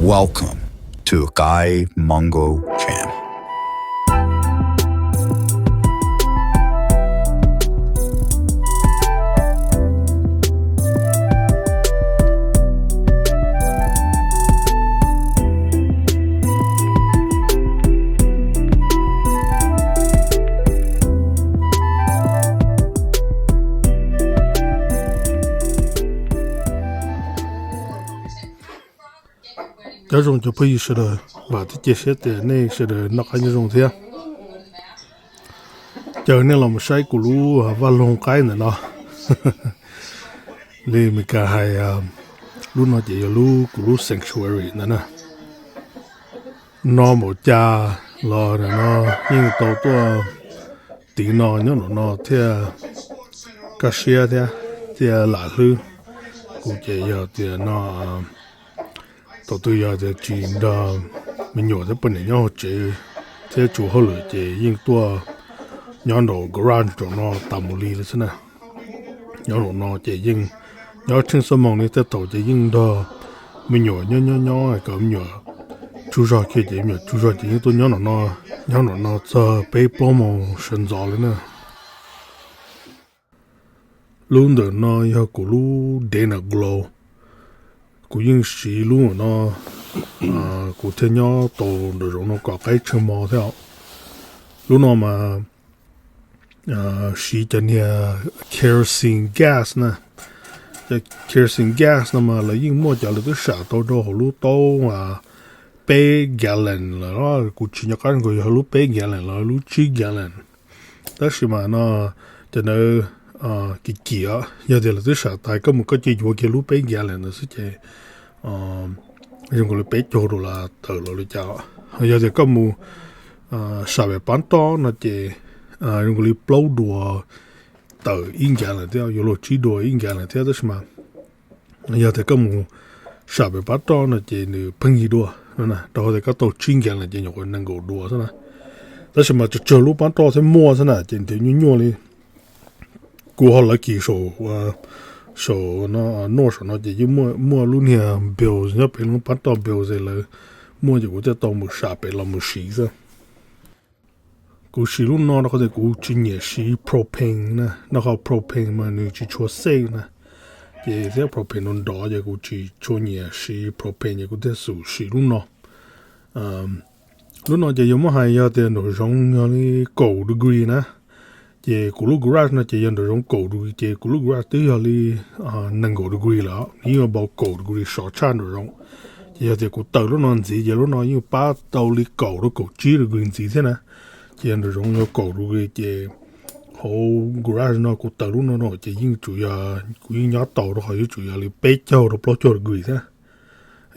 Welcome to Kai Mongo Channel. Cov zoo cov phooj ywg sawv daws, vam thiab cia siab tias nej sawv daws noj qab nyob zoo thiab. Caw nej los mus saib kuv lub vaj loog qaib ntawm no. Li Meskas hais, lub no ces yog lub, kuv lub sanctuary ntawd na. No npaum cas los no yeej tau tuaj tiv no nyob nram no thiaj kaj siab thiab, thiaj lam hlwb. Kuv ces yog tias no, thaum twg yog tias tsis nrog me nyuam thiab poj niam nyob hauv tsev thiab tsis ua hauj lwm ces yeej tuaj nyob nraum garage nraum no tas mus li lawm xwb na. Nyob nraum no ces yeej nyob tsheej xuab moos li, tej thaum ces yeej nrog me nyuam nyob nyob nyob kom me nyuam tsaug zog kiag ces me nyuam tsaug zog ces yeej tuaj nyob nraum no, nyob nraum no txog peb plaub moos sawv ntxov li na. Lub ntawm no yog kuv lub Dana Glow. Kuv yeej siv lub no, kuv thiaj nyob tau nraum zoov no kom qaib tshee mo thiab. Lub no mas siv cov niag kerosene gas na. Cov kerosene gas no mas lawv yeej muaj cov lawv twb sam tau rau hauv lub taub peb gallon lawm. Kuv tsis nco qab nkaus yog lub peb gallon los lub tsib gallon. Tab sis mas no cov ntawd kim kim, yog tias lawv twb sam tas koj mus koj cia yuav kiag lub peb gallon ntawd xwb ces zoo nkaus li peb caug dollar tawm los li cas. Yog tias koj mus sam pem pab roj no ces zoo nkaus li plaub dua tawm ib gallon thiab, yuav luag tsib dua ib gallon thiab. Tab sis mas yog tias koj mus sam pem pab roj no ces nws pheej yig dua, rau qhov tias koj tau tsib gallon ces nyuam qhuav nees nkaum dua xwb na. Tab sis mas tsawg tsawg lub pab roj thiab muaj xwb na ces nws nyuaj nyuaj li. Kuv ho lawv kis saum, saum no, noj saum no ces yeej muaj lub niag bills nyob pem lub pab roj bills es lawv muaj ces kuv thiaj tau mus sam pem los mus siv xwb. Kuv siv lub no rau qhov tias kuv tsis nyiam siv propane na, rau qhov propane mas nws tsis tshua safe na, ces thiab propane nrov nrov ces kuv tsis tshua nyiam siv propane ces kuv thiaj xum siv lub no. Lub no ces yog muab hais yog tias nraum zoov yog li kaum degree na, ces kuv lub garage no ces yog nraum zoov kaum degree ces kuv lub garage twb yog li nees nkaum degree lawm, nws yeej about kaum degree sov tshaj nraum zoov. Ces yog tias kuv taws lub no ntxiv ces lub no yeej pab tau li kaum rau kaum tsib degree ntxiv thiab na. Ces yog nraum zoov yog kaum degree ces hauv garage no kuv taws lub no no ces yeej tsuas yog kuv yeej nyob tau rau qhov yuav tsum yog li peb caug rau plaub caug degree thiab.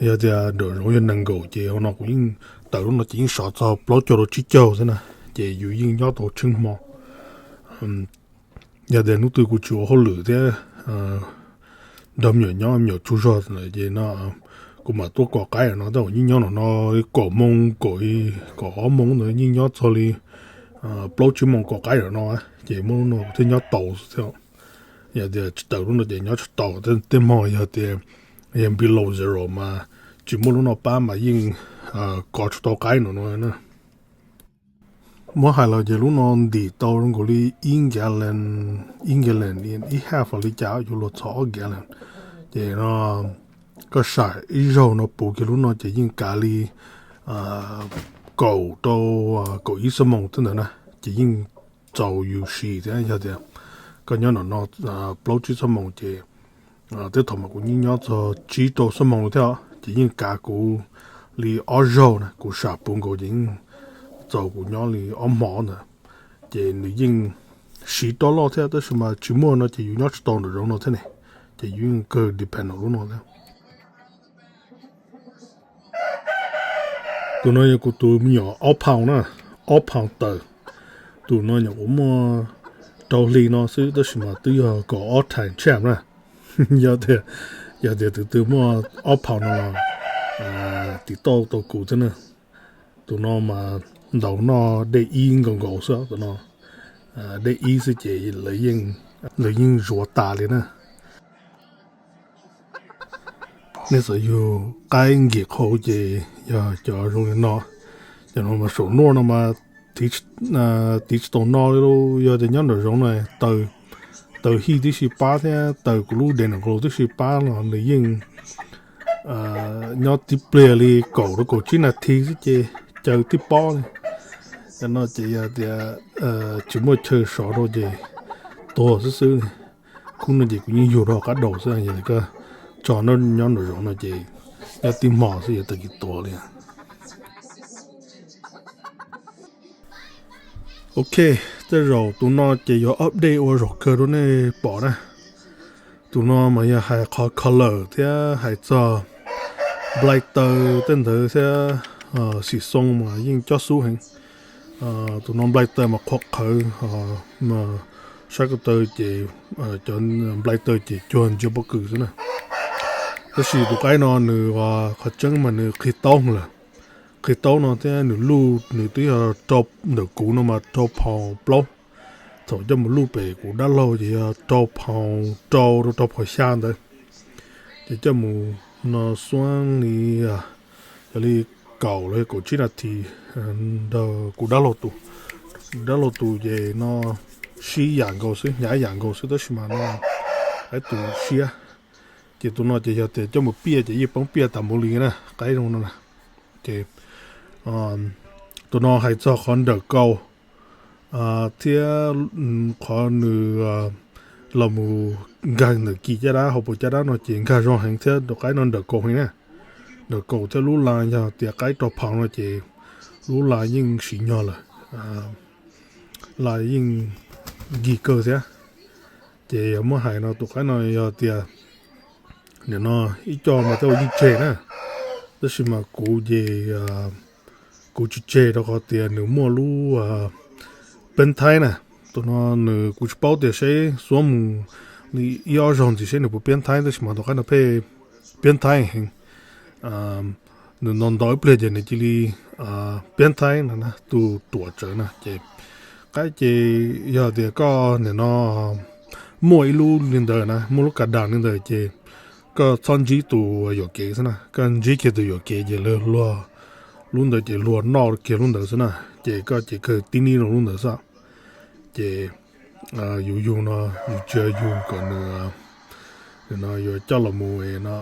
Yog tias nraum zoov yog nees nkaum ces hauv no kuv yeej taws lub no ces yeej sov txog plaub caug rau tsib caug xwb na, ces yus yeej nyob tau tsheej hmo. Yog tias hnub twg kuv tsis ua hauj lwm thiab nrog me nyuam nyob me nyuam tsaug zog lawm ces no kuv mam tuaj kov qaib no, tab sis yeej nyob no no li kaum moo, kaum, kaum ob moo ntawd yeej nyob txog li plaub tsib moo kov qaib no no, ces muab lub no kuv thiaj nyob tau xwb thiab. Yog tias tsis taws lub no ces nyob tsis tau, tej hmo yog tias yog below zero mas tsis muaj lub no pab mas yeej kov tsis tau qaib no no na. Muab hais los ces lub no ntim tau zoo nkaus li ib gallon, ib gallon ib half li cas yuav luag txog ob gallon. Ces no koj sam ib zaug no puv kiag lub no ces yeej kav li kaum rau kaum ib xuab moos thiab ntawd na, ces yeej txaus yus siv thiab. Yog tias koj nyob no no plaub tsib xuab moos ces tej thaum mas kuv yeej nyob txog tsib rau xuab moos thiab, ces yeej kav kuv li ob zaug na, kuv sam puv nkaus ces yeej txaus kuv nyob li ob hmo ntawd. Ces nws yeej siv rov loj thiab, tab sis mas tsis muaj no ces yus nyob tsis tau nraum zoov no thiab ne, ces yus yeej kawg depend lub no thiab. Tus no yog kuv tus me nyuam ob pound na, ob pound tawm. Tus no nyuam qhuav muaj rau hli no xwb tab sis mas twb yog kaum ob time champ na. Yog tias, yog tias tus twg muaj ob pound no los tim tauj tau kuv thiab na. Tus no mas ntaus noj dej ib nkaus nkaus xwb, tus no dej ib xwb ces lawv yeej zuav tas li na. Nej txawm yug qaib nkim qhau ces yog cov zoo li no. Cov no mas saum nuaj no mas tiv tsis tau no li, yog tias nyob nram zoov no taws hij tib si pab thiab taws kuv lub dev nram qau tib si pab los nws yeej nyob tib pliag li kaum rau kaum tsib nas this xwb ces caws tib pob li. Cov no ces yog tias tsis muaj chaw sov rau ces tuag xwb xwb li. Khub no ces kuv yeej yug rau qab daus xwb, yog tias koj tso nyob nram zoov no ces nyob tib hmo xwb yuav tag kis tuag li. Ok, tej zaum tus no ces yog update ua zaum kawg rau nej pom na. Tus no mas yog hais qhov color thiab hais txog nplai taw tej ntawd thiab xim xoo mas yeej cob xub heev. Tus no nplai taw mas qhuav qhawv, sab ko taw ces cov nplai taw ces cuag ntsia pob kws xwb na. Tab sis tus qaib no nws qhov tseeb mas nws qhig taub lawm. Qhig taub no thiab nws luj nws twb yog rau ntawm kuv no mas rau phaus plaub. Thaum coj mus luj pem kuv dab laug ces yog rau phaus rau rau rau phaus xya ntawd. Ces coj mus no xuab li, yog li kaum los kaum tsib nas this nrog kuv dab laug tus. Kuv dab laug tus ces no sib yam nkaus xwb, hnyav yam nkaus xwb tab sis mas no qaib tus siab. Ces tus no ces yog tias coj mus piaj ces yeej poob piaj tas mus li na, qaib zoo no na. Ces tus no hais txog qhov nrawm kaus thiab qhov nws los mus nkag ntawm kis caj dab hauv paus caj dab no ces nkag zoo heev thiab tus qaib no nrawm kaus heev na. Nrawm kaus thiab lub la yog tias qaib rau phaus no ces lub la yeej sim nyog lawm, la yeej nkig kawg thiab. Ces yog muab hais no tus qaib no yog tias nim no ib co mas tej ua yeej tseg na, tab sis mas kuv ces kuv tsis tseg rau qhov tias nws muaj lub peeb thaib na. Tus no nws kuv tsis paub tias seb xuab mus li ib ob zaug ntxiv seb nws puas piab thaib, tab sis mas tus qaib no pheej piab thaib heev. Nws ntau ntau ib pliag ces nws cia li piab thaib no na, tus ruam tsawv na. Ces qaib ces yog tias koj nim no muaj ib lub li ntawd na, muaj lub kas das li ntawd ces koj txhob ntsib tus yuam kev xwb na, koj ntsib kiag tus yuam kev ces luag, lub ntawd ces luag noj kiag lub ntawd xwb na, ces koj ces kawg tib nib rau lub ntawd xwb. Ces yus yug no yus tsis yog yug kom nws no yuav coj los mus no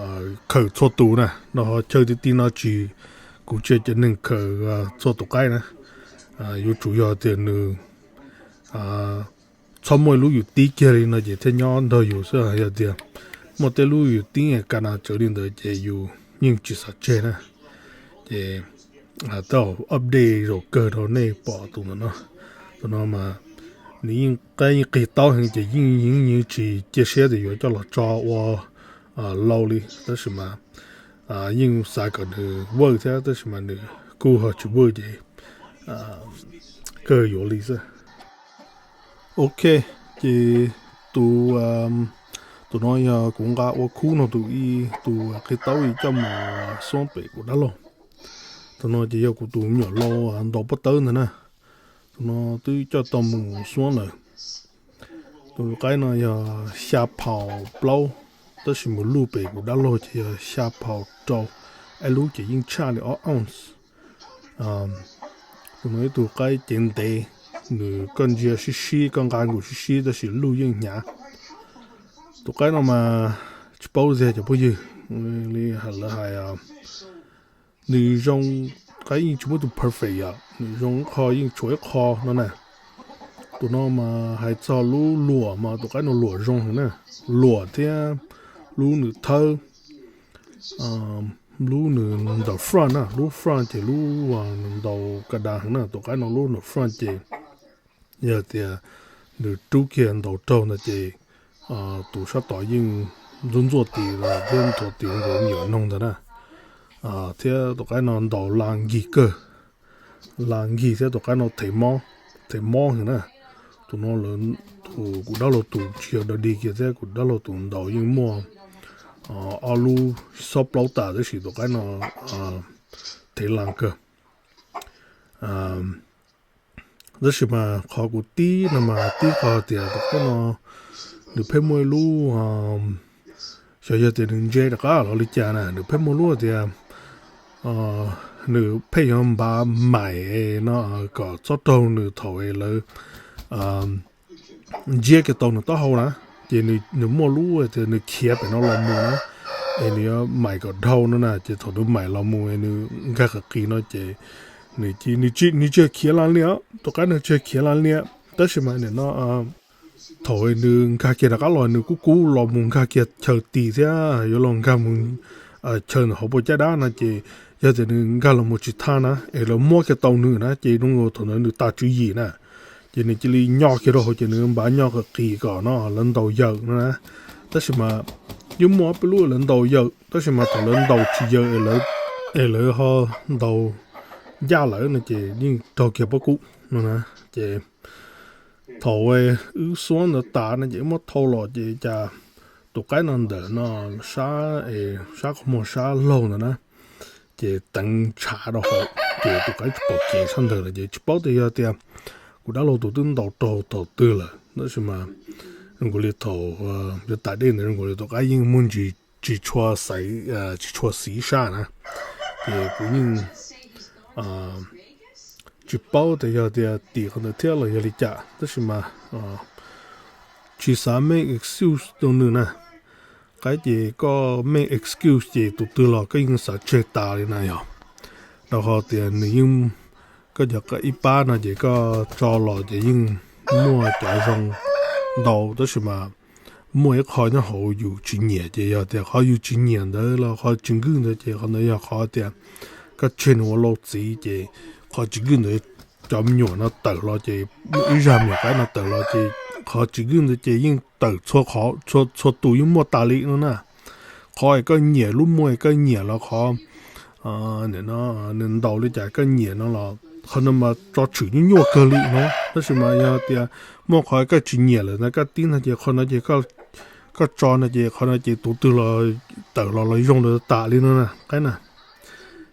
khaws txhua tus na, no ho chaw ti ti no tsis, kuv tsis yog cov neeg khaws txhua tus qaib na. Yuav tsum yog tias nws txhob muaj lub yus tib kiag li no ces thiaj nyob nrog yus xwb, yog tias muaj tej lub yus tib kas nas tsawv li ntawd ces yus yeej tsis xav tseg na. Ces tej update zaum kawg rau nej pom tus ntawm no. Tus no mas nws yeej qab yeej qig taub heev ces yeej yeej tsis cia siab tias yuav coj los tso ua lau li, tab sis mas yeej xav kom nws work thiab, tab sis mas nws kuj ho tsis work ces kawg yuav li xwb. Ok, ces tus, tus no yog kuv nqa ua khub no tus ib, tus qig taub ib coj mus xuab pem kuv dab laug. Tus no ces yog kuv tus me nyuam lau ntaus pob tawb ntawd na. Tus no twb coj tau mus xuab lawm. Tus qaib no yog xya phaus plaub, tab sis mus luj pem kuv dab laug ces yog xya phaus rau, ib lub ces yeej tshaj li ob ounce. Tus no ib tug qaib cev ntev, nws koj ntsia sib sib, koj nqa nkaus sib sib tab sis luj yeej hnyav. Tus qaib no mas tsis paub tiag cov phooj ywg, li lawv hais nws zoo, qaib yeej tsis muaj tus perfect yom, nws zoo ib qho yeej tshuav ib qho no na. Tus no mas hais txog lub luam mas tus qaib no luam zoo heev na, luam thiab lub nws thawb, lub nws ntaus front na, lub front ces lub nws ntaus kas das heev na, tus qaib no lub nws front ces yog tias nws rub kiag ntaus raug ntawd ces tus sab tod yeej ntxuaj ntxuaj tis los thiab nthuav tis nkaus me nyuam noog ntawd na. Thiab tus qaib no ntaus la nkig kawg, la nkig thiab tus qaib no them mob, them mob heev na. Tus no lawv, tus kuv dab laug tus tsis yog dog dig kiag thiab kuv dab laug tus ntaus yeej muaj ob lub xob plaub tas tab sis tus qaib no them la kawg. Tab sis mas qhov kuv tib no mas tib qhov tias tus qaib no nws pheej muaj ib lub Xyov yog tias nws ntse rov qab los li cas na, nws pheej muaj lub tias nws pheej yuav npav maim no kom txhob raug nws thaum lawv ntsiab kiag tau nws taub hau na, ces nws muaj lub tias nws khiav pem no los mus na, es nws yuav maim kom dhau no na, ces thaum nws maim los mus nws nkag qis qis no ces nws tsis, nws tsis khiav la liam, tus qaib no tsis khiav la liam, tab sis mas nim no thaum nws nkag kiag rov qab los nws kuj kub los mus nkag kiag chaw tis thiab yuav los nkag mus chaw ntawm hauv paus caj dab no ces yog tias nws nkag los mus tsis thaj na es lawv muab kiag tau nws na ces zoo nkaus thaum ntawd nws tas tswv yim na, ces nws cia li nyo kiag rau hauv ces nws npav nyo qis qis kom no lawv ntaus yawm no na. Tab sis mas yeej muaj ob peb lub lawv ntaus yawm tab sis mas thaum lawv ntaus tsis yawm es lawv ho ntaus ncaj lawm no ces yeej raug kiag pob kub no na. Ces thaum wb xuab ntawd tas no ces muab thau los ces cas tus qaib no ntawm no sab, sab qhov muag sab laug ntawd na, ces teev ntshav rau hauv ces tus qaib tsis pom kev sab ntawd lawm ces tsis paub tias yog tias kuv dab laug tus twb ntaus rau thaum twg lawm tab sis mas zoo nkaus li thaum yuav tas dej ntawd zoo nkaus li tus qaib yeej muaj ntsis tsis tshua xaiv, tsis tshua xiv sab na, ces kuv yeej tsis paub tias yog tias tim qhov ntawd thiab los yog li cas tab sis mas tsis xav make excuse rau nws na. Qaib ces koj make excuse ces tus twg los koj yeej xav tseg tas li na yog, rau qhov tias nws yeej, koj cov ib pab no ces koj tso los ces yeej muaj cov zoo ntau tab sis mas muaj ib qho nyob hauv yus tsis nyiam ces yog tias qhov yus tsis nyiam ntawd los qhov tsis nkwj ntawd ces qhov ntawd yog qhov tias koj tseg nws ua lau txiv ces qhov tsis nkwj ntawd cov me nyuam no tawm los ces ib zag me nyuam qaib no tawm los ces qhov tsis nkwj ntawd ces yeej tawm txhua qhov, txhua tus yeej muaj tas li no na. Qhov es koj nyiam, lub muag es koj nyiam los qhov nws ntaus li cas koj nyiam no los qhov no mas tso tshwm nyuaj nyuaj kawg li no tab sis mas yog tias muaj qhov koj tsis nyiam lawm ntawd koj tib no ces qhov no ces koj tso no ces qhov no ces tus twg los tawm los los zoo lawm tas li no na qaib na.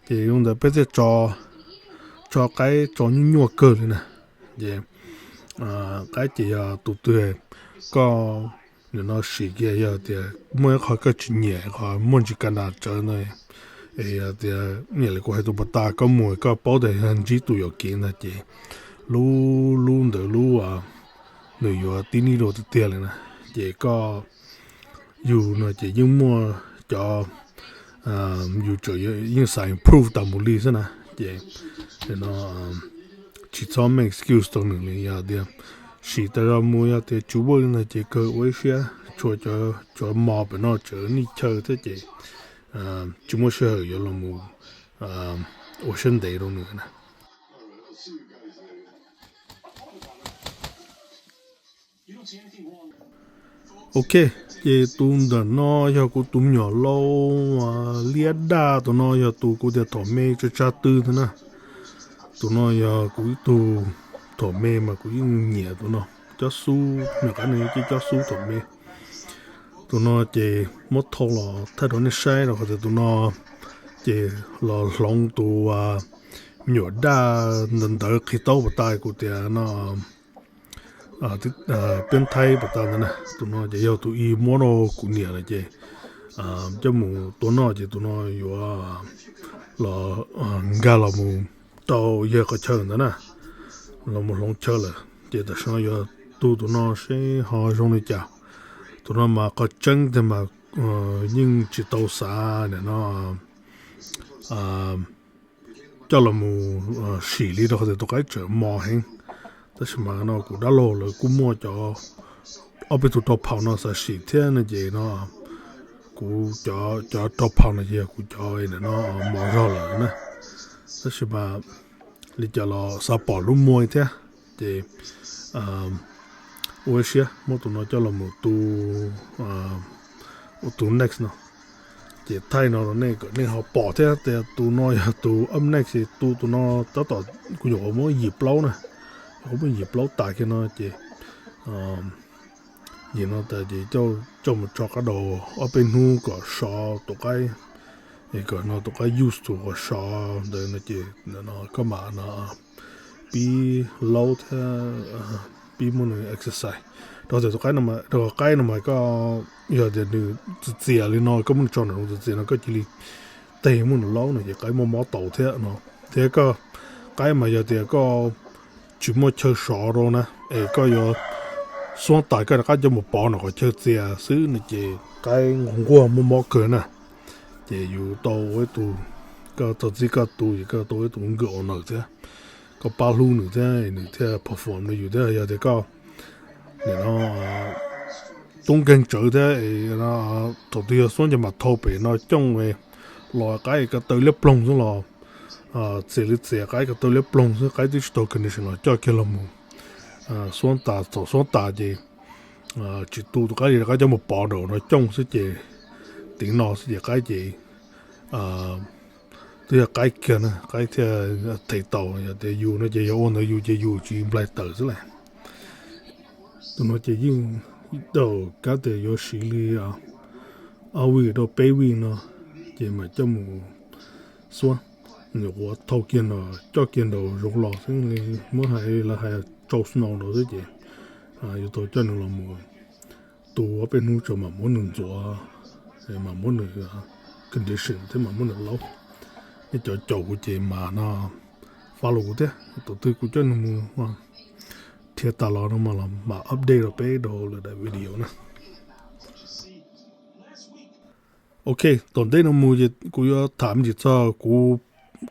Ces zoo ntawd peb thiaj tso, tso qaib tso nyuaj nyuaj kawg li na. Ces qaib ces yog tus twg koj nim no sim kiag yog tias muaj ib qho koj tsis nyiam qhov muaj ntsis ka ntas tsawv ntawd, es yog tias nyiam li kuv hais tus pas tas koj mus koj paub tias yog ntsib tus yuam kev ntag ces lub, lub ntawd lub nws yuav tib nib rau tiag tiag li na. Ces koj, yus no ces yeej muaj cov, yus tseem yeej xav improve tas mus li xwb na. Ces no tsis txhob make excuse rau nws li yog tias sim tas zog mus yog tias tsis ua li ntawd ces kawg ua ib siab tshuav cov mos pem no tseem nij chaw thiab ces tsis muaj sij hawm yuav los mus ua siab ntev rau nws na. Ok, ces tus ntawm no yog kuv tus me nyuam lau liab daj, tus no yog tus kuv tias thaum me tsa tsa tw ntag na. Tus no yog kuv ib tug thaum me mas kuv yeej nyiam tus no, cob xub, me nyuam qaib no yeej cob xub thaum me. Tus no ces muab thau los thaij rau nej saib rau qhov tias tus no ces los hloov tus me nyuam daj ntawd ntawd qhis taub pas tas kuv tias no peb thaib pas tas ntawd na. Tus no ces yog tus ib muab rau kuv niam lawm ces coj mus tua noj ces tus no yuav los nkag los mus rau yawg qhov chaw ntawd na, los mus hloov chaw lawm ces tam sim no yuav tu tus no seb ho zoo li cas. Tus no mas qhov tseeb tiag mas yeej tsis tau xav nim no coj los mus sim li rau qhov tias tus qaib tseem mos heev. Tab sis mas no kuv dab laug lawv kuj muaj cov ob peb tug rau phaum no xav sim thiab no ces no kuv cov rau phaum no ces yog kuv cov no mos zog lawm na. Tab sis mas li cas los xav pom lub muag thiab ces ua siab muab tus no coj los mus tu, ua tus next no. Ces thaij no rau nej kom nej ho pom thiab tias tus no yog tus up next, tu tus no tab tom kuv nyuam qhuav muab yim plaub na, nyuam qhuav muab yim plaub tas kiag no ces yim no tas ces coj mus tso qab daus ob peb hnub kom sov tus qaib, es kom no tus qaib used to qhov sov ntawd no ces no koj mam no pib laub thiab pib muab nws exercise. Rau tias tus qaib no, rau qaib no mas koj yog tias nws txias txias li no, koj muab nws tso nram zoov txias txias no koj cia li teg muab nws laub no ces qaib muaj mob taus thiab no. Thiab koj, qaib mas yog tias koj tsis muaj chaw sov rau na, es koj yuav xuab tais koj rov qab coj mus pov nram qhov chaw txias xwb no ces qaib nquag nquag muaj mob kawg na. Ces yus tau ua ib tug, koj tau txib koj tu ces koj tau ua ib tug good owner thiab, koj pab hlub nws thiab nws thiaj perform rau yus thiab. Yog tias koj nim no tub nkeeg tsawv thiab thaum twg yog xuab ces mam thau pem no cooj los qaib ko taw liab ploog xwb los, txias li txias qaib ko taw liab ploog xwb, qaib twb tsis tau condition los coj kiag los mus xuab tas, txaus xuab tas ces tsis tu tus qaib li, rov qab coj mus pov nraum no cooj xwb ces, tiv no xwb ces qaib ces twb yog qaib kiag na, qaib thiaj them tau. Yog tias yus no ces yog ua ntawd yus ces yus tsis nplaig tawm xwb lauj. Tus no ces yeej daum kab tias yuav siv li ob vij rau peb vij no ces mam coj mus xuab. Nyuam qhuav thau kiag no coj kiag nraum zoov los xwb, muab hais lawv hais tsau snow nraud xwb ces yuav tau coj nws los mus tu ob peb hnub tso mam muab nws ntxuav, mam muab nws condition thiab mam muab nws laub. Nej cov caum kuv ces mam no follow kuv thiab, thaum twg kuv coj nws mus dhia tas los no mas los mam update rau peb rau lwm daim video na. Ok, tom ntej no mus ces kuv yuav tham me ntsis txog kuv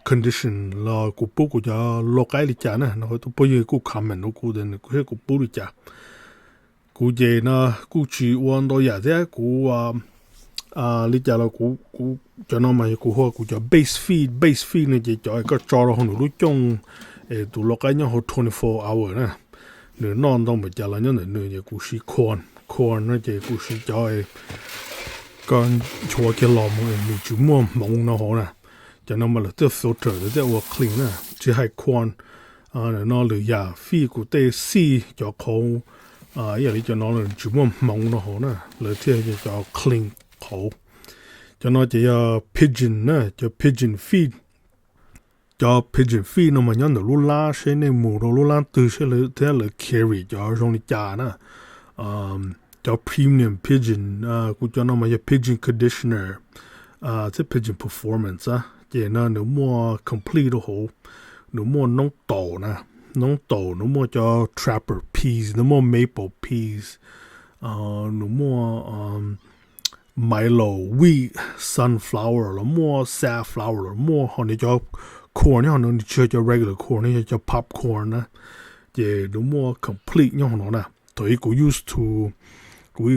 condition los kuv pub kuv cov lau qaib li cas na, no kuv phooj ywg kuj comment rau kuv tias nws kuv saib kuv pub li cas. Kuv ces no kuj tsis ua ntau yam thiab kuv li cas los kuv, kuv cov no mas yog kuv hu ua kuv cov base feed. Base feed no ces cov koj tso rau hauv nws lub cooj es tus lau qaib nyob hauv twenty four hour na, nws noj ntau npaum cas los nyob ntawm nws ces kuv siv corn. Corn no ces kuv siv cov koj nchuav kiag los mus nws tsis muaj hmoov no hauv na. Cov no mas lawv thiaj filter, lawv thiaj ua clean na. Tsis hais corn no lwm yam feed kuv tej seed cov qhauv ib yam li cov no los tsis muaj hmoov no hauv na, lawv thiaj yog cov clean qhauv. Cov no ces yog pigeon na, cov pigeon feed. Cov pigeon feed no mas nyob ntawm lub lab, seb nej mus rau lub lab twg seb lawv thiab lawv carry cov zoo li cas na. Cov premium pigeon, kuv cov no mas yog pigeon conditioner thiab pigeon performance a, ces no nws muaj complete rau hauv. Nws muaj noob taum na, noob taum, nws muaj cov trapper peas, nws muaj maple peas, nws muaj milo, wheat, sunflower los muaj, safflower los muaj, ho nws cov corn nyob hauv no nws tsis yog cov regular corn, nws yog cov popcorn na. Ces nws muaj complete nyob hauv no na. Thaum ub kuv used to, kuv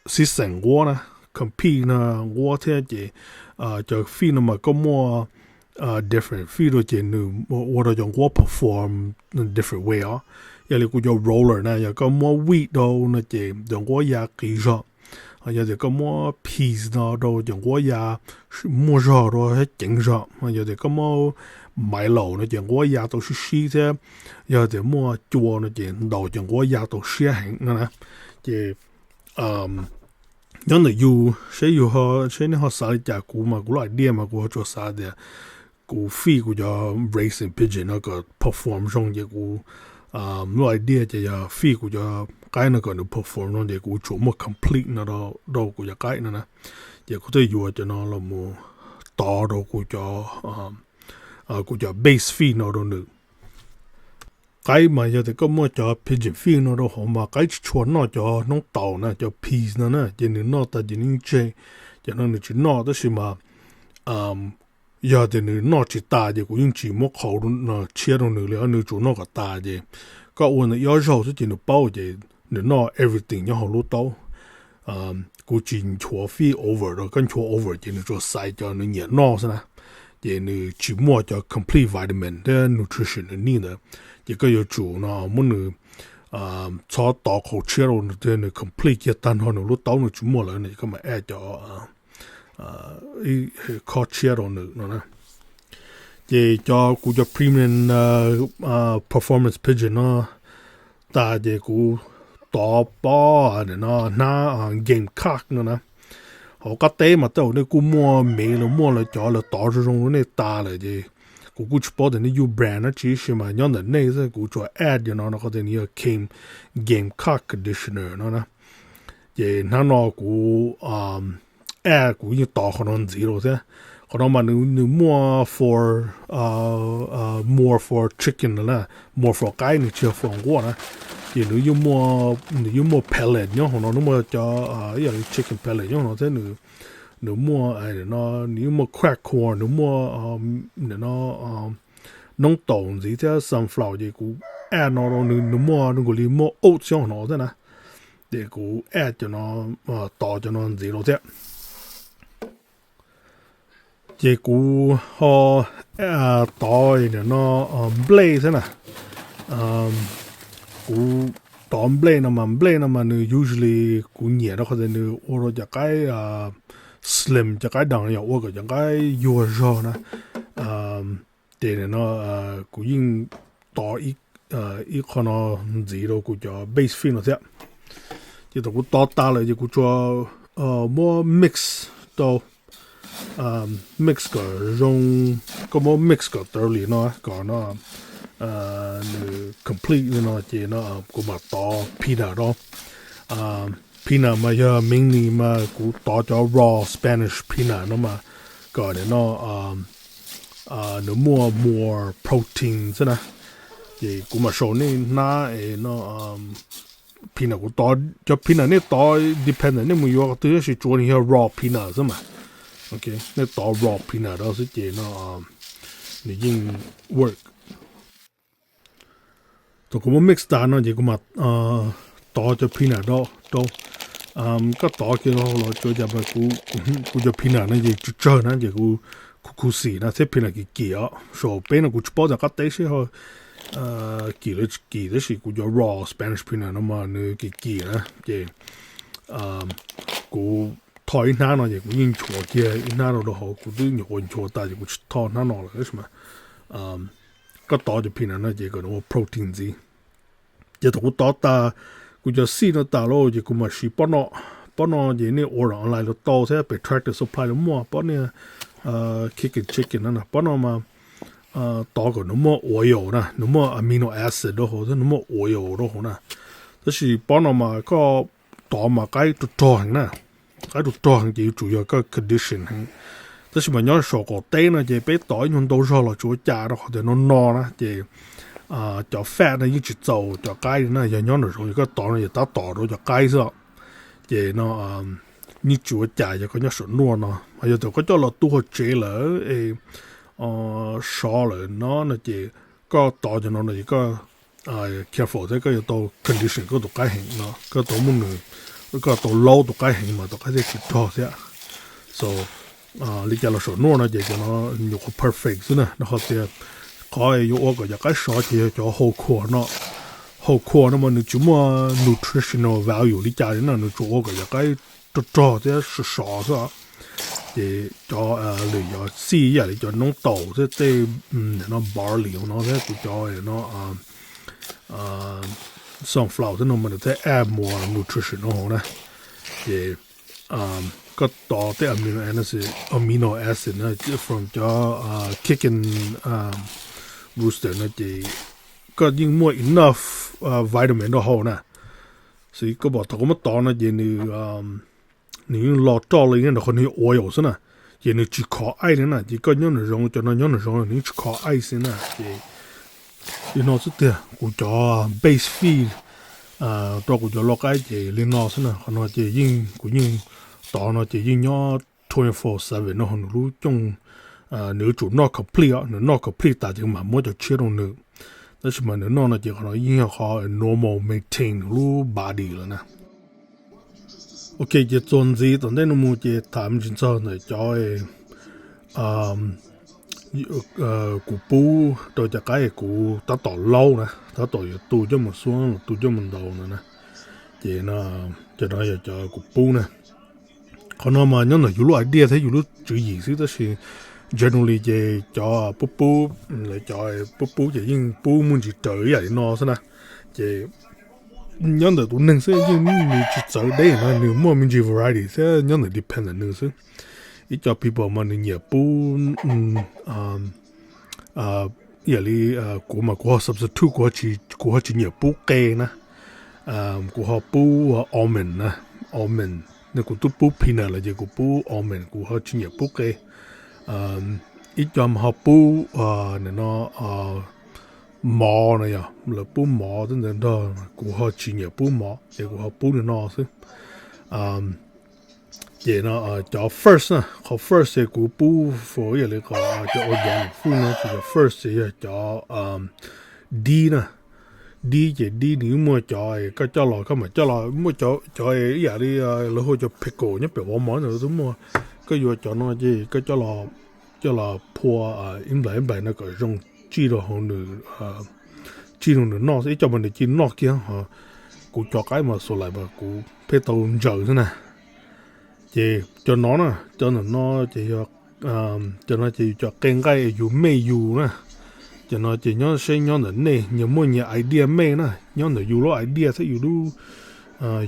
sib xeem nquab na, compete no nquab thiab ces cov feed no mas koj muaj different feed rau ces nws ua rau cov nquab perform different way os. Yog li kuv cov roller na, yog koj muab wheat rau no ces cov nquab ya qis zog. Yog tias koj muab peas no rau cov nquab ya muaj zog rau thiab ceev zog. Yog tias koj muab maiv laus no ces nquab ya tau sib sib thiab. Yog tias muaj cua no ces ntaus cov nquab ya tau siab heev no na. Ces nyob ntawm yus, seb yus, seb nej ho xav li cas, kuv mas kuv lub idea mas kuv ho tsuas xav tias kuv feed kuv cov racing pigeon no kom perform zoo ces kuv, lub idea ces yog feed kuv cov qaib no kom nws perform zoo ces kuv tsuas muaj complete no rau kuv cov qaib no na. Ces kuv thiaj yuav cov no los mus tov rau kuv cov, kuv cov base feed no rau nws. Qaib mas yog tias koj muaj cov pigeon feed no rau hauv mas qaib tsis tshua noj cov noob taum na, cov peas no na, ces nws noj tas ces nws yeej tseg, ces no nws tsis noj. Tab sis mas yog tias nws noj tsis tas ces kuv yeej tsis muab qhauv tshiab rau nws li, nws tsuas noj kom tas ces koj ua nws ib ob zaug xwb ces nws paub ces nws noj everything nyob hauv lub taub. Kuv tsis nchuav feed over rau, koj nchuav over ces nws tsuas xaiv cov nws nyiam noj xwb na, ces nws tsis muaj cov complete vitamin thiab nutrition nws need ntawd. Ces koj yuav tsum no muab nws txhob tov qhauv tshiab rau nws, nws complete kiag tag nrho nws lub taub nws tsis muaj lawm no ces koj mam add cov khob tshiab rau nws no na. Ces cov, kuv cov premium performance pigeon no tas ces kuv tov pob no hnab gamecock no na. Hauv qab teb mas tej zaum nej kuj muaj mev los muaj lawv cov lawv tov zoo zoo rau nej tas lawm ces kuv kuj tsis paub tias nws yog brand dab tsi, tab sis mas nyob ntawm nej xwb, kuv tsuas add cov no no qhov tias nws yog Game, Gamecock Conditioner no na. Ces hnab no kuv add, kuv yeej tov qhov no ntxiv lawm thiab. Qhov no mas nws, nws muaj for, more for chicken na, more for qaib, nws tsis yog for nquab na. Ces nws yeej muaj, nws yeej muaj pellet nyob hauv no, nws muaj cov ib yam li chicken pellet nyob hauv no thiab. Nws, nws muaj, nws yeej muaj cracked corn, nws muaj no noob taum ntxiv thiab sunflower, ces kuv add no rau nws, nws muaj, nws nkaus li muaj oats nyob hauv no thiab na. Ces kuv add cov no, tov cov no ntxiv rau thiab. Ces kuv ho tov no nplej thiab na. Kuv tov nplej no mas, nplej no mas nws usually kuv nyiam rau qhov tias nws ua rau cov qaib slim, cov qaib dam yog ua kom cov qaib yuag zog na. Ces no kuv yeej tov ib qho no ntxiv rau kuv cov base feed no thiab. Ces thaum kuv tov tas lawm ces kuv tsuas muab mix rau, mix kom zoo, koj muab mix kom thoroughly no, kom no nws complete li no ces no kuv mam tov peanut rau. Peanut mas yog mainly mas kuv tov cov raw Spanish peanut no mas kom no nws muaj more protein xwb na. Ces kuv mam show nej hnab es no peanut kuv tov, cov peanut nej tov depend nej mus yuav qhov twg, tab sis tsuav nws yog raw peanut xwb mas. Nej tov raw peanut rau xwb ces no nws yeej work. Thaum kuv muab mix tas no ces kuv mam tov cov peanut rau. Koj tov kiag los tsuav cas mas kuv cov peanut no ces tsawg tsawg na ces kuv khuv xim na thiab peanut kim kim os. Saum peb no kuv tsis paub tias qab teb seb ho kim los tsis kim, tab sis kuv cov raw Spanish peanut no mas nws kim kim na ces kuv tho ib hnab no ces kuv yeej nchuav kiag ib hnab no rau hauv, kuv twb nyuam qhuav nchuav tas ces kuv tsis tho hnab no lawm tab sis mas koj tov cov peanut no ces kom nws ua protein ntxiv. Ces thaum kuv tov tas kuv cov seed no tas lawm ces kuv mam siv pob no. Pob no ces nej order online los tau thiab, pem Tractor Supply los muaj pob niag Kickin' Chicken no na. Pob no mas tov kom nws muaj oil na, nws muaj amino acid rau hauv thiab nws muaj oil rau hauv na. Tab sis pob no mas koj tov mas qaib rog rog heev na, qaib rog rog heev ces yuav tsum yog koj condition heev. Tab sis mas nyob saum qaum teb no ces peb tov ib nyuag ntau zog los tsis ua cas rau qhov tias no no na ces cov fat no yeej tsis txaus cov qaib li na. Yog nyob nraum zoov yog koj tov no ces tab tom rau cov qaib xwb os. Ces no yeej tsis ua cas yog koj nyob saum nuaj no, mas yog tias koj coj los tu hauv tsev lawm es sov lawm no no ces koj tov cov no no ces koj careful thiab koj yuav tau condition koj tus qaib heev no, koj tau muab nws, koj tau laub tus qaib heev mas tus qaib thiaj tsis rog thiab. So li cas los saum nuaj no ces cov no nyuam qhuav perfect xwb na, rau qhov tias qhov yuav ua kom cov qaib sov ces yog cov whole cua no. Whole cua no mas nws tsis muaj nutritional value li cas li na, nws tsuas ua kom cov qaib rog rog thiab sov sov xwb. Ces cov lwm cov seed ib yam li cov noob taum thiab tej no barley no thiab kuv cov no sunflower thiab no mas nws thiaj add more nutrition no hauv na. Ces koj tov tej amino acid, amino acid na from cov Kickin' Rooster no ces koj yeej muaj enough vitamin rau hauv na. Xwb koj pom thaum koj muab tov no ces nws, nws yeej los roj li na, rau qhov nws yog oil xwb na, ces nws tsis khov ice li na. Ces koj nyob nraum zoov, cov no nyob nraum zoov nws yeej tsis khov ice li na. Ces li no xwb tiag, kuv cov base feed rau kuv cov lau qaib ces li no xwb na. Qhov no ces yeej kuv yeej tov no ces yeej nyob twenty four seven no, nws lub cooj nws yuav tsum noj complete os, nws noj complete tas ces mam muab cov tshiab rau nws. Tab sis mas nws noj no ces qhov no yeej yog qhov normal maintain nws lub body lawm na. Ok, ces txuas ntxiv tom ntej no mus ces tham me ntsis txog ntawm cov kuv pub rau cov qaib kuv tab tom laub na, tab tom yuav tu coj mus xuab los tu coj mus ntaus no na. Ces cov no yog cov kuv pub na. Qhov no mas nyob ntawm yus lub idea thiab yus lub tswv yim xwb, tab sis generally ces cov pub pub, lawv cov pub pub ces yeej pub me ntsis raws ib yam li no xwb na. Ces nyob ntawm tus neeg xwb, yeej nws tsis txawv deb no, nws muaj me ntsis variety thiab nyob ntawm depend ntawm nws xwb. Ib co people mas nws nyiam pub, Yam li kuv mas kuv ho substitute, kuv ho tsis nyiam pub qe na. Kuv ho pub almond na, almond ne, kuv twb pub peanut los ces kuv pub almond, kuv ho tsis nyiam pub qe. Ib co mas ho pub no mov no, yog lawv pub mov tej ntawd nrog, kuv ho tsis nyiam pub mov ces kuv ho pub li no xwb. Ces no cov first na, qhov first ces kuv pub for yam li qhov cov organic food no ces cov first ces yog cov dib na. Dib ces dib nws muaj cov koj coj los, koj mam coj los, muaj cov ib yam li lawv hu cov pickle nyob pem Walmart ntawd twb muaj. Koj yuav cov no ces koj coj los phua ib nplais ib nplais no kom zoo, tsij rau hauv nws, tsij rau nws noj. Ib co mas nws cia noj kiag ho. Kuv cov qaib mas xuas lais mas kuv pheej tau ntsaws xwb na. Ces cov no na, cov ntawm no ces yog, cov no ces yus cov qe nqaij yus mej yus na. Cov no ces nyob seb nyob ntawm nej nyias muaj nyias idea mej na, nyob ntawm yus lub idea thiab yus lub,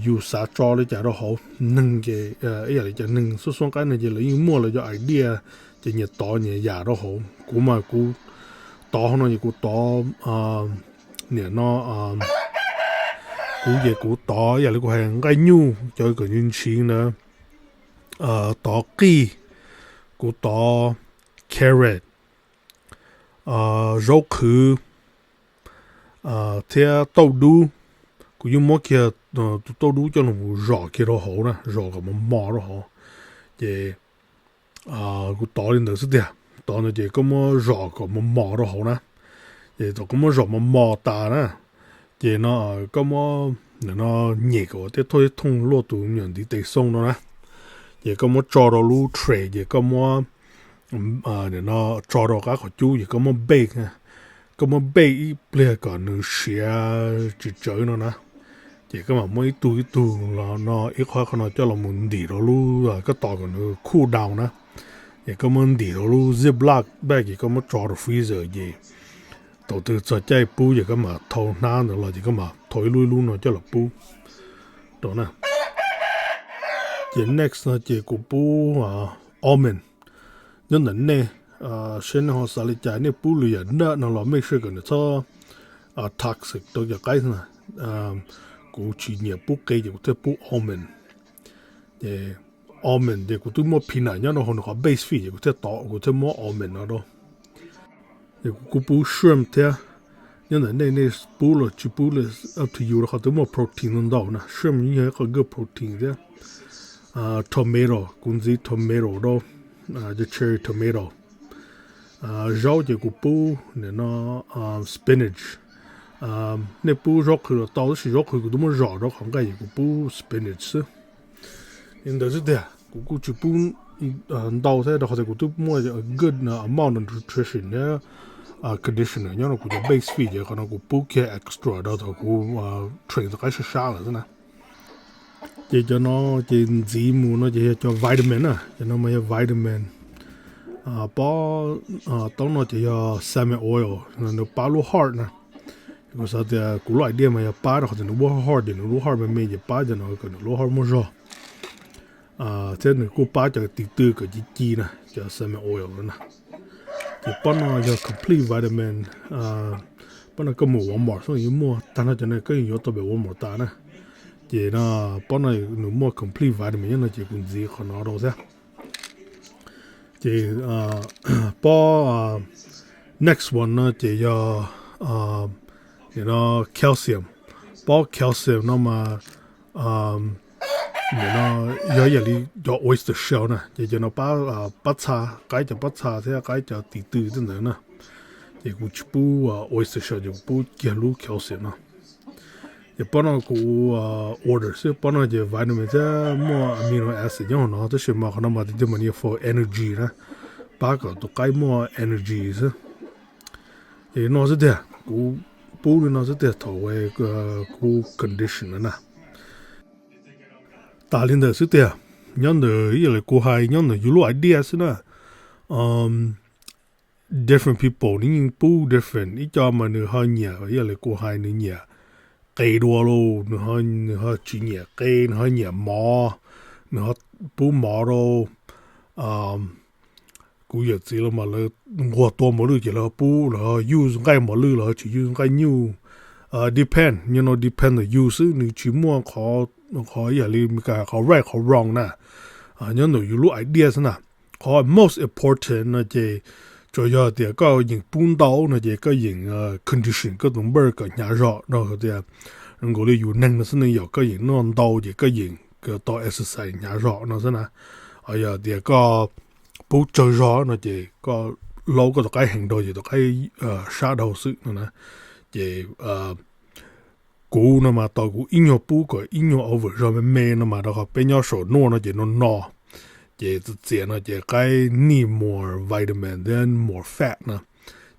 yus xav tso li cas rau hauv. Neeg ces ib yam li cov neeg xub xuab qaib no ces lawv yeej muaj lawv cov idea, ces nyias tov nyias yam rau hauv. Kuv mas kuv tov hauv no ces kuv tov niam no, kuv ces kuv tov yam li kuv hais nqaij nyuj cov kom ntshiv ntawd, tov qij, kuv tov carrot, zaub qhwv, thiab tauj dub. Kuv yeej muab kiag tus tauj dub coj los zom kiag rau hauv na, zom kom mos mos rau hauv. Ces kuv tov li ntawd xwb tiag. Tov ntawd ces koj muab zom kom mos mos rau hauv na. Ces thaum koj muab zom mos mos tas na, ces no koj muab no nyem kom tej thooj tej thooj luaj tus me nyuam ntiv tes xoo no na. Ces koj muab tso rau lub tray ces koj muab no tso rau qab qhov cub ces koj muab bake. Koj muab bake ib pliag kom nws siav tsawv tsawv no na. Ces koj mam muab ib tug ib tug los no ib qho qhov no coj los mus ntim rau lub, koj tos kom nws cool down na. Ces koj muab ntim rau lub Ziploc bag ces koj muab tso rau freezer ces thaum twg txog caij pub ces koj mam thau hnab ntawd los ces koj mam thau ib lub ib lub no coj los pub rau na. Ces next no ces kuv pub almond. Nyob ntawm nej, seb nej ho xav li cas, nej pub lwm yam nut no los make sure kom nws txhob toxic rau cov qaib xwb na. Kuv tsis nyiam pub qe ces kuv thiaj pub almond. Ces almond ces kuv twb muaj peanut nyob rau hauv nws qhov base feed ces kuv thiaj tov, kuv thiaj muab almond no rau. Ces kuv kuj pub shrimp thiab. Nyob ntawm nej, nej pub los tsis pub li, up to you, rau qhov twb muaj protein ntau ntau na. Shrimp yeej yog ib qho good protein thiab. Tomato, kuv ntxiv tomato rau, cov cherry tomato. Zaub ces kuv pub nim no spinach. Nej pub zaub qhwv los tau tab sis zaub qhwv kuv twb muab zom rau qhov nqaij ces kuv pub spinach xwb. Li ntawd xwb tiag, kuv kuj tsis pub ntau thiab rau qhov tias kuv twb muaj good amount of nutrition thiab conditioner nyob rau kuv cov base feed ces qhov no kuv pub kiag extra rau thaum kuv train tus qaib sab sab lawm xwb na. Ces cov no ces ntxiv mus no ces yog cov vitamin na, cov no mas yog vitamin. Pob, taub no ces yog salmon oil, nws pab lub heart na. Kuv xav tias kuv lub idea mas yog pab rau qhov tias nws lub heart ces nws lub heart me me ces pab cov no kom nws lub heart muaj zog. Thiab nws kuj pab cov tis tw kom ci ci na, cov salmon oil na. Ces pob no yog complete vitamin. Pob no koj mus Walmart xwb yeej muaj tag no, cov no koj yeej yuav tau pem Walmart tas na. Ces no pob no nws muaj complete vitamin nyob no ces kuv ntxiv qhov no rau thiab. Ces pob next one no ces yog nim no calcium. Pob calcium no mas nim no yog yam li cov oyster shell na, ces cov no pab, pab txha, qaib cov pab txha thiab qaib cov tis tw tej ntawd na. Ces kuv tsis pub oyster shell ces kuv pub kiag lub calcium no. Ces pob no kuv order xwb, pob no ces vitamin thiab muaj amino acid nyob hauv no tab sis mas qhov no mas tiag tiag mas yog for energy na, pab kom tus qaib muaj energy xwb. Ces no xwb tiag, kuv pub li no xwb tiag thaum kuv condition na. Tas li ntawd xwb tiag, nyob ntawm ib yam li kuv hais nyob ntawm yus lub idea xwb na. Different people nws yeej pub different, ib co mas nws ho nyiam ib yam li kuv hais nws nyiam qe dua lauj, nws ho tsis nyiam qe, nws ho nyiam mov, nws ho pub mov rau. kuv yawm txiv los mas lawv nquag tua mos lwj ces lawv pub, lawv yuj nqaij mos lwj los tsis yuj nqaij nyuj, depend, nyob no depend ntawm yus xwb, nws tsis muaj qhov ib yam li Meskas qhov right qhov wrong na. Nyob ntawm yus lub idea xwb na. Qhov most important no ces tsuas yog tias koj yeem pub ntau no ces koj yeem condition koj tus npawj kom hnyav zog no tias nkaus li yus neeg no xwb ne, yog koj yeem noj ntau ces koj yeem tau exercise hnyav zog no xwb na. Yog tias koj pub tsawg zog no ces koj laub koj tus qaib heev dhau ces tus qaib sab dhau xwb no na. Ces kuv no mas tau kuv ib nyuag pub kom ib nyuag over zog me me no mas rau qhov peb nyob saum nuaj no ces no no ces txias txias no ces qaib need more vitamin than more fat na.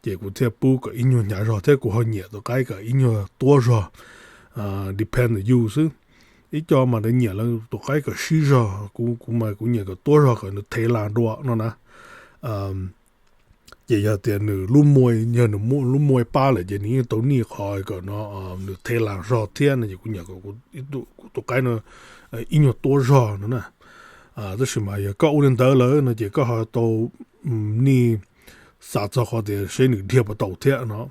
Ces kuv thiaj pub kom ib nyuag hnyav zog thiab kuv ho nyiam tus qaib kom ib nyuag tuab zog, depend ntawm yus xwb. Ib co mas lawv nyiam lawv tus qaib kom sib zog, kuv mas kuv nyiam kom tuab zog kom nws thev las dua no na. Ces yog tias nws lub muaj, yog nws lub muaj pab lawm ces nws yeej tau nij qhov kom no nws thev las zog thiab no ces kuv nyiam kom kuv tus qaib no ib nyuag tuab zog no na. Tab sis mas yog koj ua li ntawd lawm no ces koj ho tau nij xav txog qhov tias seb nws dhia puas tau thiab no.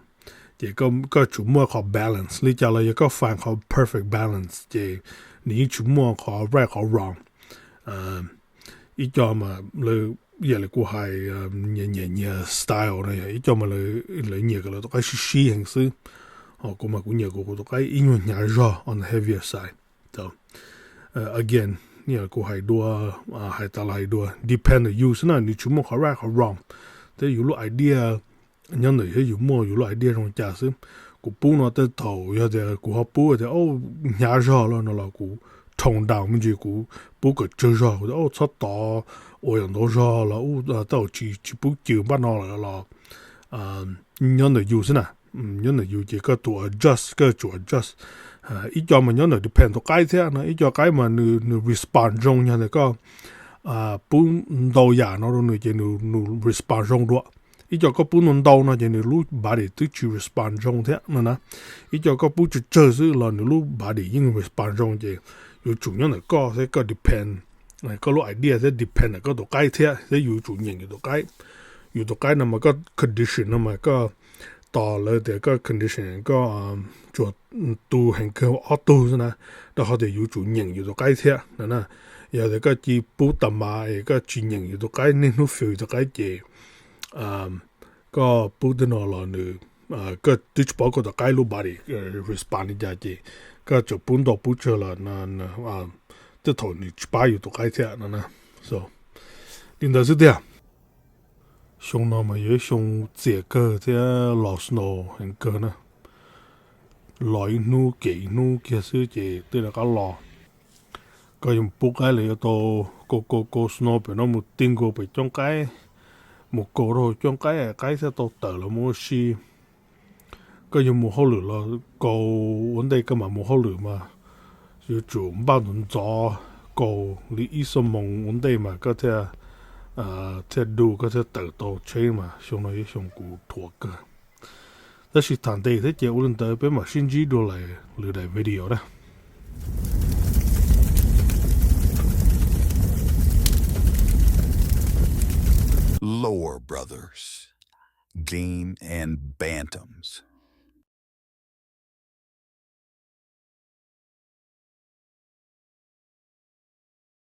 Ces koj tsum muaj qhov balance li cas los yog koj find qhov perfect balance ces nws yeej tsis muaj qhov right qhov wrong. Ib co mas lawv, yam li kuv hais, nyias nyias style no, yog ib co mas lawv nyiam kom lawv tus qaib sib sib heev xwb. Ho kuv mas kuv nyiam kom kuv tus qaib ib nyuag hnyav zog on the heavier side. Again, kuv hais dua, hais tas los hais dua, depend ntawm yus xwb na, nws tsis muaj qhov right qhov wrong. Thiab yus lub idea nyob ntawm yus muaj yus lub idea zoo cas xwb. Kuv pub no tej thaum yog tias kuv ho pub tias hnyav zog los no los kuv tone down me ntsis, kuv pub kom tsawg zog, kuv tias txhob tov ua yam ntau zog los tej thaum tsis pub cws npaj no lawm los nyob ntawm yus xwb na. Nyob ntawm yus ces koj tus adjust, koj tsum adjust. Ib co mas nyob ntawm depend tus qaib thiab no, ib co qaib mas nws respond zoo, yog tias koj pub ntau yam no rau nws ces nws respond zoo dua. Ib co koj pub ntau ntau no ces nws lub body twb tsis respond zoo thiab no na. Ib co koj pub tsawg tsawg xwb los nws lub body yeej respond zoo ces yuav tsum nyob ntawm koj thiab koj depend, koj lub idea thiab depend ntawm koj tus qaib thiab, thiab yus tsum nyeem yus tus qaib. Yus tus qaib no mas koj condition no mas koj tos lawv tias koj condition koj tsuas tu heev kawg ob tug xwb na, rau qhov tias yus tsum nyeem yus tus qaib thiab no na. Yog tias koj cia pub tas mas es koj tsis nyeem yus tus qaib, niaj hnub fiu yus tus qaib ces koj pub tej no los nws, koj twb tsis paub koj tus qaib lub body respond li cas ces koj tseem pub ntau pub tsawg los tej thaum nws tsis pab yus tus qaib thiab no na. So, li ntawd xwb tiag. Xyoo no mas yog ib xyoo txias kawg thiab los snow heev kawg na. Los ib hnub kem ib hnub kiag xwb ces twb rov qab los. Koj yuav mus pub qaib los yuav tau kaus kaus kaus snow pem no mus ti nkaus pem cooj qaib, mus kaus rau cooj qaib, qaib thiaj tau tawm los mus ua si. Koj yuav mus hauj lwm los kaus ua ntej koj mam mus hauj lwm mas yuav tsum npaj ntxov ntxov kaus li ib xuab moos ua ntej mas koj thiaj, thiaj du, koj thiaj tawm tau tsheb mas xyoo no yog xyoo kuv thuam kawg. Tab sis tham ntev thiab ces ua li ntawd peb mam sib ntsib dua lwm daim video na. Lower Brothers, Game and Bantams.